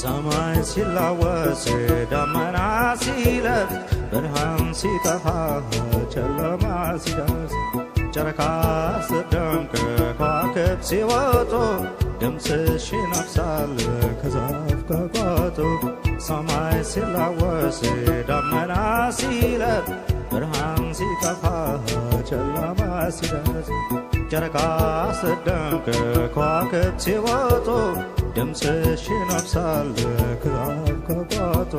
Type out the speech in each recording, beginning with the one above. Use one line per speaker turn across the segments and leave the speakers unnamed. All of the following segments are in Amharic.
ሰማይ ሲላወስ ደመና ሲለፍ ብርሃን ሲጠፋ ጨለማ ሲደርስ ጨረቃ ስትደምቅ ከዋክብት ሲወጡ ድምፅሽ ይነፍሳል ከዛፍ ከቋጡ። ሰማይ ሲላወስ ደመና ሲለፍ ብርሃን ሲጠፋ ጨለማ ሲደርስ ጨረቃ ስትደምቅ ከዋክብት ሲወጡ ድምፅሽ ይነፍሳል ከዛፍ ከቋጡ።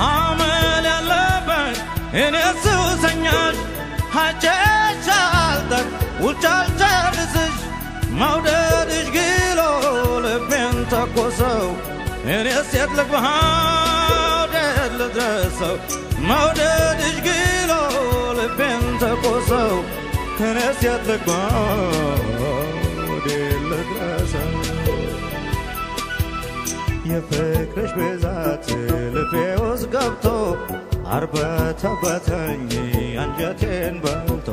አመል ያለበት እኔ ሱሰኛሽ ሀጨሽ አልጠቅ ውጭ አልጨርስሽ መውደድሽ ግሎ ልቤን ተኮሰው እኔ ሴት ልግባ ወዴት ልድረሰው መውደድሽ ግሎ ልቤን ተኮሰው እኔ ሴት ልግባ ወዴት ልድረሰው።
የፍቅርሽ ብዛት ልቤ ውስጥ ገብቶ አርበተበተኝ አንጀቴን በልቶ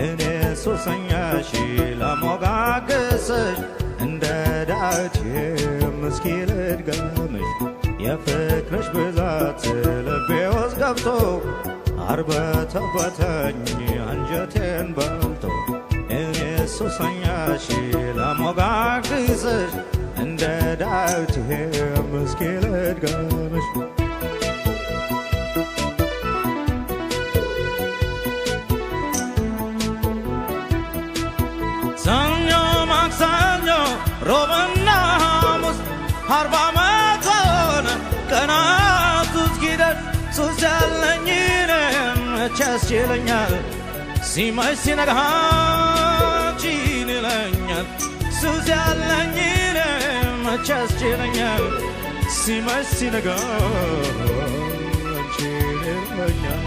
እኔ ሱሰኛሽ ላሞጋግስሽ እንደ ዳዊት እስኪ ልድገምሽ። የፍቅርሽ ብዛት ልቤ ውስጥ ገብቶ አርበተበተኝ አንጀቴን በልቶ እኔ ሱሰኛሽ ላሞጋግስሽ እንደ ዳዊት እስኪ ልድገምሽ።
ሰኞ ማክሰኞ ሮብና ሐሙስ 40 ዓመት ሆነ ቀናቱ እስኪደርስ ሱስ ያለኝ እኔም መቼ ያስችለኛል ሲመሽ ሲነጋ አንቺን ይለኛል ሱስ ያለኝ እኔም መቼ ያስችለኛል ሲመሽ ሲነጋ
አንቺን ይለኛል።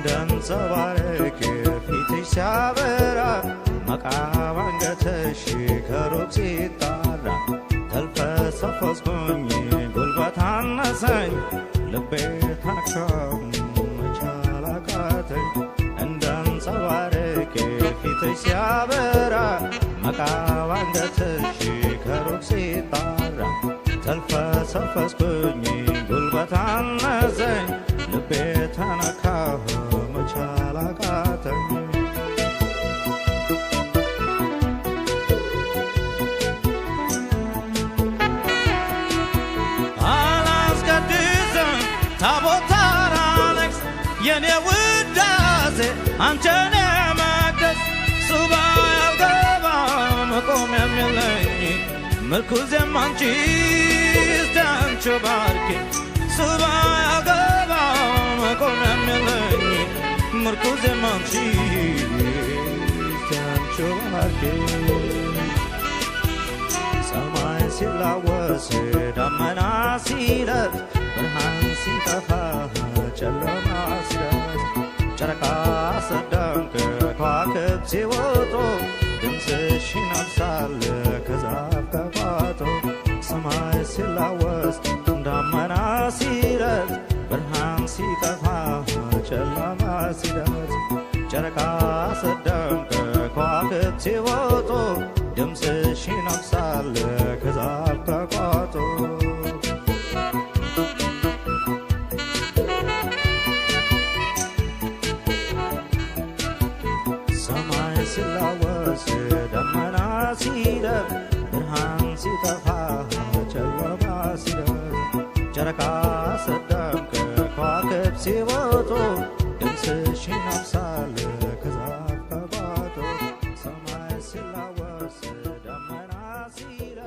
እንደንጸባረቅ ፊትሽ ሲያበራ መቃብ አንገትሽ ከሩቅ ሲጣራ ተልፈሰፈስኩኝ ጉልበት አነሰኝ ልቤ ታካም መቻል አቃተኝ። እንደንጸባረቅ ፊትሽ ሲያበራ መቃብ አንገትሽ ከሩቅ ሲጣራ ተልፈሰፈስኩኝ ጉልበት አነሰኝ ልቤ ተነካ መቻል አቃተኝ።
አላስቀድስም ታቦት አላለቅስ የኔ ውዳሴ አንቸን መቅደስ ሱባኤ አልገባም መቆሚያም የለኝ ምርኩዜም አንቺ እስቲ አንቺ ባርኪ ሱባኤ አልገባም መቆሚያም የለኝ ምርኩዜም አንቺ
እስቲ አንቺ ባርኪ። ሰማይ ሲላወስ ደመና ሲለፍ ብርሃን ሲጠፋ ጨለማ ሲደርስ ጨረቃ ስትደምቅ ከዋክብት ሲወጡ ድምፅሽ ይነፍሳል ከዛፍ ከቋጡ። ሰማይ ሲላወስ ደመና ሲለፍ ብርሃን ሲጠፋ ጨለማ ሲደርስ ጨረቃ ስትደምቅ ከዋክብት ሲወጡ ድምፅሽ ይነፍሳል ከዛፍ ከቋጡ። ሰማይ ሲላወስ ደመና ሲለፍ ብርሃን ሲጠፋ ጨለማ ሲደርስ ጨረቃ ስትደምቅ ከዋክብት ሲወጡ ድምፅሽ